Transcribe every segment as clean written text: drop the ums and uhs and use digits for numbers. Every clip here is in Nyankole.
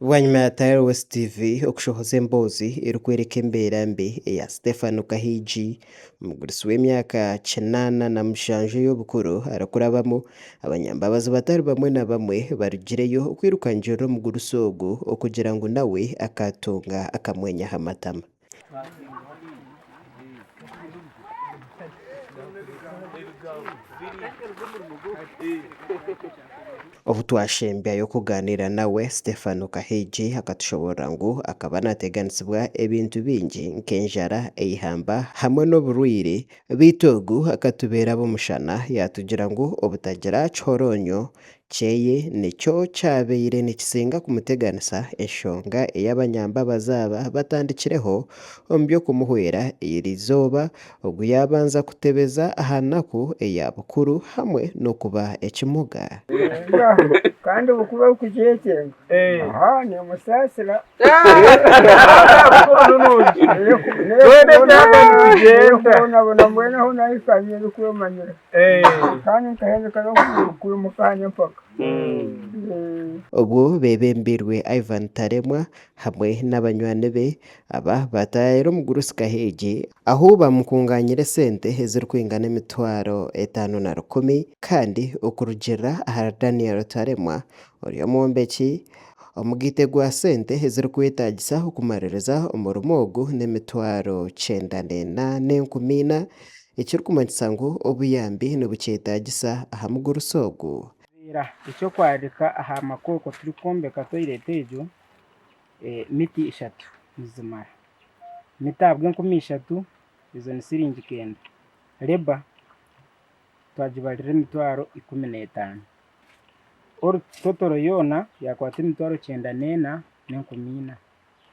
Bwanyima ya Tyrwes TV okushohoza emboozi erikworeka embeera mbi eya Stephano Kahiigi, omugurusi w'emyaka 87 ey'obukuru arikurabamu, abanyambabazi batari bamwe na bamwe barugireyo okwirukangirira omugurusi ogu okugira ngu nawe akaatunga akamwenyo aha matama. Obu twashembyayo kugaaniira nawe, Stephano Kahiigi akatushoboorora ngu akaba naateganisibwa ebintu bingi nk'enjara, eihamba hamwe n'oburwaire beitu ogu akatubeera ab'omushana yaatugira ngu obutagira kihoronyo kyeye nikyo kyabaire nikisinga kumuteganisa, enshonga ei abanyambabazi aba batandikireho omu by'okumuhwera eriizooba ogu yaabanza kutebeza aha naku eya bukuru hamwe n'okuba ekimuga. Kandi obu orikugyetenga, aha nimusaasira. Nibonabona mbwenu ahu nahika nibirikwemanyira kandi nkahendeka n'okwimuka aha nyempaka. Obwo beebembeirwe Ivan Taremwa hamwe n'abanywani be, aba baataayaayira omugurusi Kaheegi ahu baamukunganyire esente ezirikwingana emitwaro 151 kandi okurugiirira ahari Daniel Taremwa ori omwombeki, Omugaite gwa sente ezirikwetaagisa okumaririza omurimo ogu n'emitwaro 94 n'enkumi ina, ekirikumanyisa ngu obuyambi nibukyetaagisa aha mugurusi ogu. Era eky'okwarika aha makooko turikwombeka toilet egyo, mita ishatu nizimara. Mita ahabw'enkumi ishatu ezo ni siringi kenda. Labour twagibarira emitwaro 15. Totoro yoona yaakwata emitwaro 94 n'enkumi ina.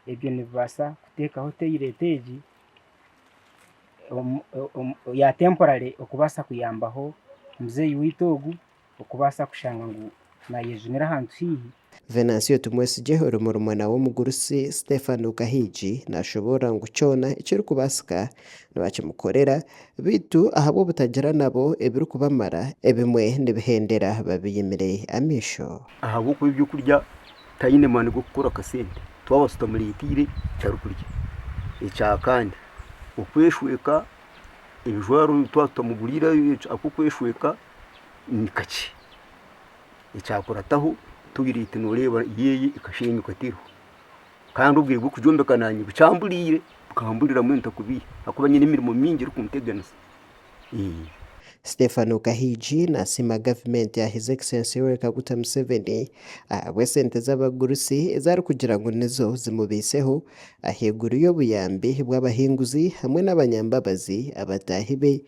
Ebyo nibibaasa kuteekaho toilet egi ya temporary okubaasa kuyambaho muzeeyi waitu ogu okubaasa kushanga ngu naayejunira ahantu haihi. Venancio Tumwesigye ori murumuna w'omugurusi Stephano Kahiigi nashoboorora ngu kyona ekirikubaasika nibakimukorera beitu ahabw'obutagira nabo ebirikubamara ebimwe nibihendera babiyimire amaisho. Ahabw'okuba ebyokurya taine maani g'okukora akasente twaba tutamureeteire eki arikurya. Ekyakandi okweshweka ebijwaro twaba tutamuguriire ak'okweshweka ni kakye. Ekyakurataho toyireti noreeba yeeye ekashenyuka teriho kandi obwire bw'okugyombeka nanye bukyamburiire bukamburira mbwenu ntakubiiha ahakuba nyine emirimo mingi erikunteganisa. Stephano Kahiigi nasiima gavumenti ya His Excellency Yoweri Kaguta Museveni ahabw'esente z'abagurusi ezi arikugira ngu nizo zimubaiseho ahaiguru y'obuyambi bw'abahinguzi hamwe n'abanyambabazi abataahi be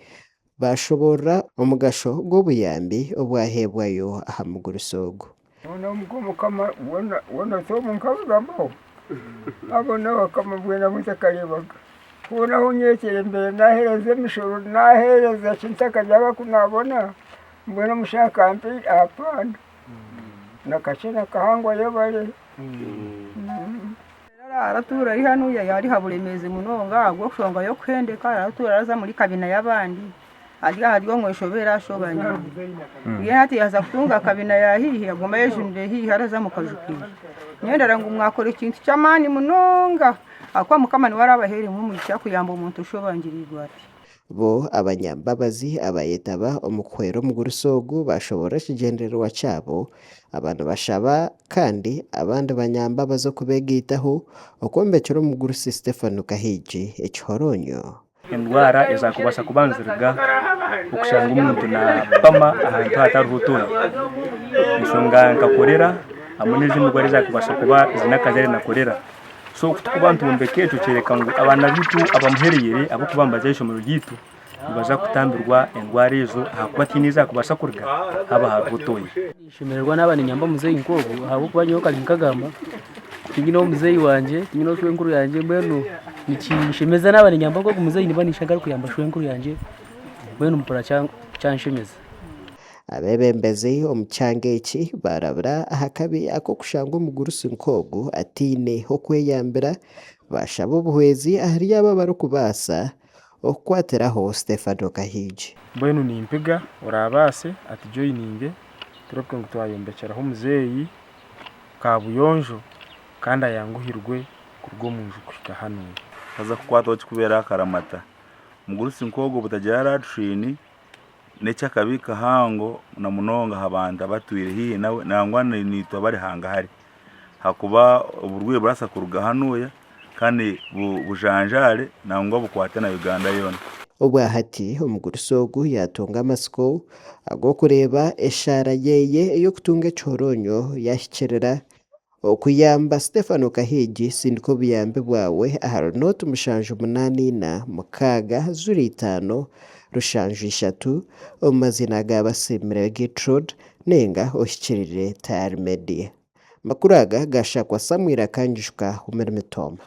Baashoboorora omugasho gw'obuyambi obwaheebwayo aha mugurusi ogu. Hoona omuka omukama weena oti nkabigambaho abona abakama mbwenu abu ntakareebaga. Hoona ahu nyekyere mbaire naaheereza emishoro naaheereza ki ntakaryaga ku naabona mbwenu omushaho akampa ahapaana na kakye na kahango ayebare. Aratuura ari hanuya ari aha buremeezi munonga ahabw'enshonga y'okuhendeka aratuura araza omuri kabina y'abandi ari ahari omwe enshobe erashobanya mbwenu hati yaaza kutunga kabina ya haihi aguma ayejunire haihi araza omu kaju keye. Nyowe ndara ngu mwakora ekintu ky'amaani munonga ahakuba Mukama niwe arabaheeremu omugisha kuyamba omuntu oshobangiriirwe ati. Bo abanyambabazi abayetaba omu kuhwera omugurusi ogu baashoboorora ekigyendererwa kyabo. Aba nibashaba kandi abandi banyambabazi okubeegaitaho okwombekyera omugurusi Stephano Kahiigi ekihoronyo. Endwara ezakubaasa kuba niziruga okushanga omuntu napama ahantu ahatariho toyi enshonga nka korera hamwe n'ezindi ndwara ezakubaasa kuba ziine akazaire na korera. So ku turikuba nitwombeka ekyo kyoreka ngu abaana baitu abamuhereire ahabw'okuba nibaza aha ishomero ryaitu nibaza kutambirwa endwara ezo ahakuba tihaine ei zaakubaasa kuruga haaba hariho toyi. Ninshemererwa naaba niinyamba muzeeyi nk'ogwo ahabw'okuba nyowe kare nkagamba tinyineho muzeeyi wangye, tinyineho shwenkuru yangye mbwenu nikinshemeza naaba niinyamba nk'ogu muzeeyi nimba ninshanga arikuyamba shwenkuru yangye mbwenu mpurira kyanshemeza. Abeebembezi omu kyanga eki baarabura aha kabi ak'okushanga omugurusi nk'ogu ataine h'okweyambira, baashaba obuhwezi ahari abo abarikubaasa okukwatiraho Stephano Kahiigi. Mbwenu nimpiga oraabaase atujoyininge tureebeke ngu twayombekyeraho muzeeyi kaabuyonjo. Kandi ayanguhirwe kuruga omu nju kuhika hanuya. Haza kukwatwaho kikubeera akaramata. Omugurusi nk'ogwo obutagira latrine n'eky'akabi kahango na munonga aha bantu abatwire haihi nawe nangwa naitwe abari hangahari ahakuba oburwaire burabaasa kuruga hanuya kandi bujanjaare nangwa bukwate na Uganda yoona. Obwahati omugurusi ogu yaatunga amatsiko ag'okureeba eshaara ye ey'okutunga ekihoronyo yaahikirira. Okuyamba Stephano Kahiigi sindika obuyambi bwawe ahari nooti 7 8 6 05 7 3 omu maziina ga Basiimire Gertrude ninga ohikirire Tayari Media. Amakuru aga gashakwa Samuel Akangishuka Humira Mitooma.